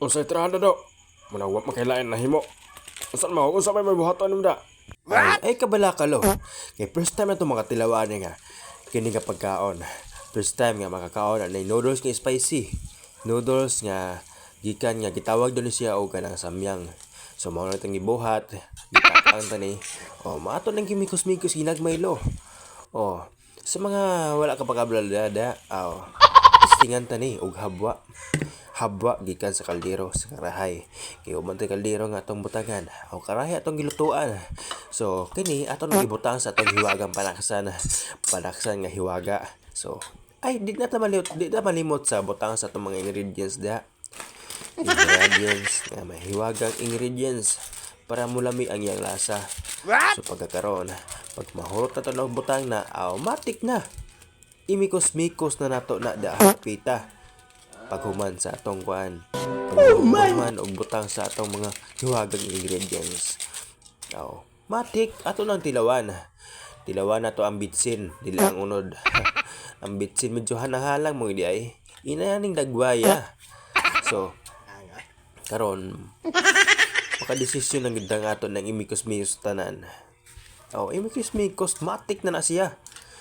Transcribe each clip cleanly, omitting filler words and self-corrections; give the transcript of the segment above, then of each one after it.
Unsay tirada do? Muna wa makailain nahimo. Unsa man unsa may buhaton nimo da? Ay, ay kabala ka lo. Kay first time na to makatilawan nga kini nga pagkaon. First time nga makakaon anay noodles nga spicy. Noodles nga gikan nga gitawag do ni siya og kanang samyang. So mao na itong gibuhat, gitakang ta ni. Oh, maato nang gimikos-mikos ginagmay lo. Oh, sa mga wala ka pakablada, aw. Testingan ta ni og habwa. Habwa gikan sa kaldero sa karahay. Kay uban tay kaldero nga atong butangan. O karahay atong gilutuan. So kini ato nang gibutang sa atong hiwagang panaksan. Panaksan nga hiwaga. So ay di na ta malimot, di na malimot sa butang sa atong mga ingredients da. Ingredients nga may hiwagang ingredients para mulami ang iyang lasa. So pagkakaroon, pag mahurot na to ng butang na, automatic na. Imikos-mikos na nato na da pita. Paghuman sa atong kuan. Paghuman og butang sa atong mga hiwagang ingredients. Aw, matik ato nang tilawan. Tilawan na to ang bitsin, dili ang unod. Ang bitsin medyo hanang-halang mo di ay. Inayaning dagwaya. So, karon makadesisyon ang gid ang ato ng imikos-mikos tanan. Oh, imikos-mikos matik na na siya.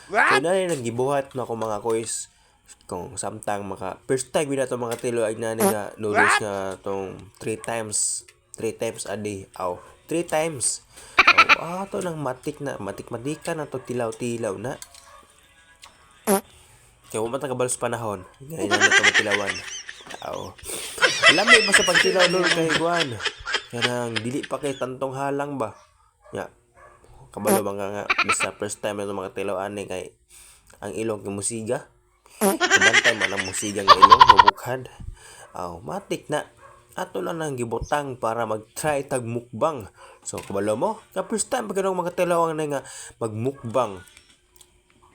So nani nang gibuhat na ako mga koys kung samtang maka first time gid ato mga tilo ay nani nga noodles nga tong 3 times, 3 times a day. Aw, 3 times. Aw, ato nang matik na matik-matikan na to, tilaw-tilaw na. Kaya wa man ta kabalo sa panahon. Ngayon na ito matilawan. Aw. Lami ba sa pagtilaw lol kay kuan. Kanang dili pa kay tantong halang ba. Ya. Kabalo ba nga nga basta first time na ito makatilaw ani kay ang ilong kay musiga. Kabantay man ang musiga nga ilong mabukhad. Aw, matik na. Ato lang nang gibutang para mag-try tag mukbang. So kabalo mo, ka first time pa ganong makatilaw ang nga magmukbang.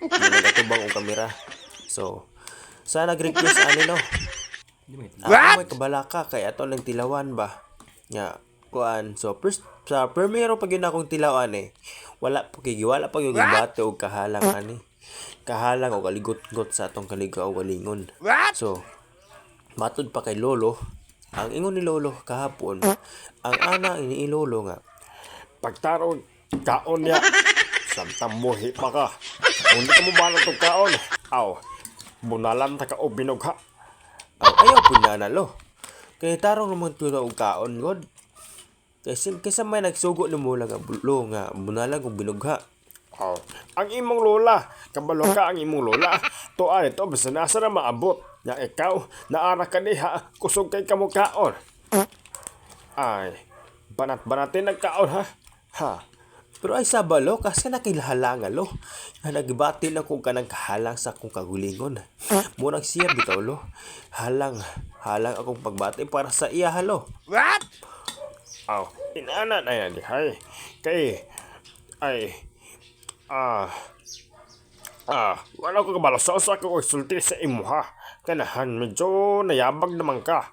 Hindi nagatubang og kamera. So, sa nag-request ani no. Ako may kabalaka kay ato lang tilawan ba. Nga kuan, so first sa primero pag yun akong tilawan eh. Wala pa kay wala pa yung bate og kahalang ani. Kahalang og kaligot-got sa atong kaligaw galingon. So matud pa kay lolo, ang ingon ni lolo kahapon, ang ana ini lolo nga Pagtarong kaon niya. Samtang muhi pa ka. Kung di ka mo balang tong kaon. Aw, bunalan ta ka og binugha. Aw, ayaw pud na lo. Kay tarong naman tulo og kaon god. Kay kaysa may nagsugo nimo lang nga bulo nga bunalan og binugha. Aw, ang imong lola, kabalo ka ang imong lola. Tuan ito, basta nasa na maabot. Nga ikaw, naara ka diha, kusog kay kamo kaon. Ay, banat-banatin nagkaon ha. Ha, Pero ay sabalo kasi nakilhalang lo. Nga nagbati na kung kanang kahalang sa akong kagulingon. Munang siya bitaw lo. Halang, halang akong pagbati para sa iya halo. Aw, inana na yan dihay. Kay, ay, wala ko kabalo sa usa ko sulti sa imuha. Kanahan, medyo nayabag naman ka.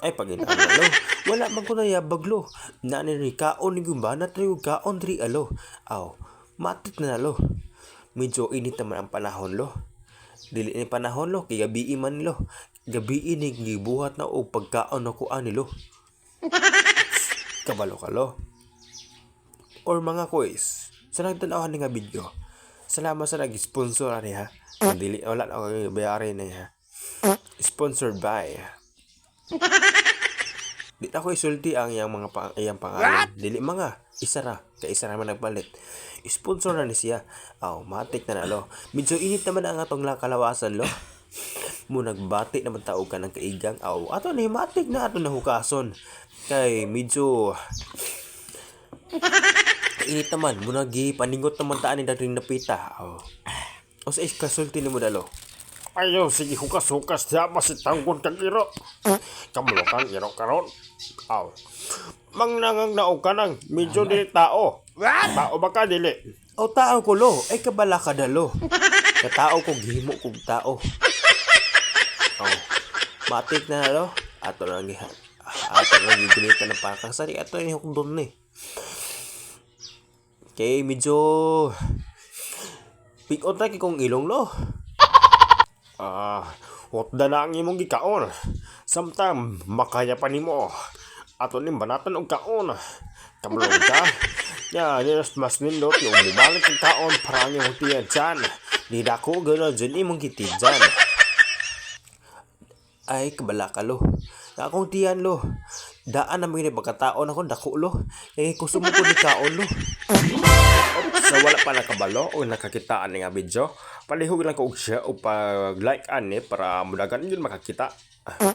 Ay pag inana lo. Wala man ko nayabag lo. Nani ni kaon ni gumbanat ri kaon diri alo. Aw, matik na lo. Medyo init naman ang panahon lo. Dili ni panahon lo, kay gabii man lo. Gabii ni gibuhat na og pagkaon ako ani lo. Kabalo ka lo. Or mga koys, sa nagtanaw ni nga video, salamat sa nag-sponsor ani ha. Kung dili wala na ako bayarin ni ha. Sponsored by. Di na ko isulti ang iyang mga iyang pangalan. Dili mga isa ra, kay isa ra man nagpalit. Sponsor na ni siya. Aw, matik na na lo. Medyo init naman ang atong kalawasan lo. Mo nagbati naman tao ka ng kaigang. Aw, ato ni matik na ato na hukason. Kay medyo init naman, mo nagi paningot naman taan ni dating napita. Aw. O sa kasulti nimo dalo. Ayaw, sige, hukas-hukas siya, masitanggon kang iro. Kamulo kang iro karon. Aw. Mangnangang naog ka nang, medyo dili tao. Tao ba ka dili? O tao ko lo, ay kabala ka dalo. Katao ko gihimo kog tao. Oh. Matik na lo. Ato lang giha. Ato lang gigunitan ng pakang sari ato ni hukdon ni. Kay medyo pick out na kay kong ilong lo. Hotda na ang imong gikaon. Samtang makaya pa nimo. Ato ning banatan og kaon. Kabalo ka. Ya, yes, mas nindot yung bumalik ang kaon para ang imong tiyan dyan. Di dako gano'n dyan imong gitidyan. Ay, kabala ka lo. Na akong tiyan lo. Daan na mga pagkataon ako dako lo. Kay kusog mo ko ni kaon lo. Sa wala pa nakabalo o nakakita ani nga video, palihog lang ko og share o pag-like ani para mudagan yun makakita.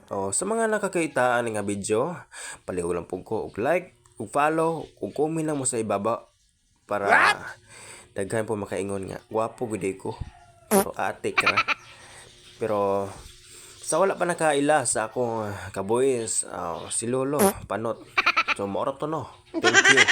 Oh, sa mga nakakita ani nga video, palihog lang pud ko og like, ug follow, ug comment lang mo sa ibaba para daghan po makaingon nga gwapo gud ko. Pero ate ka ra. Pero sa wala pa nakaila sa akong kaboys, si Lolo, panot. So, maorap to no. Thank you.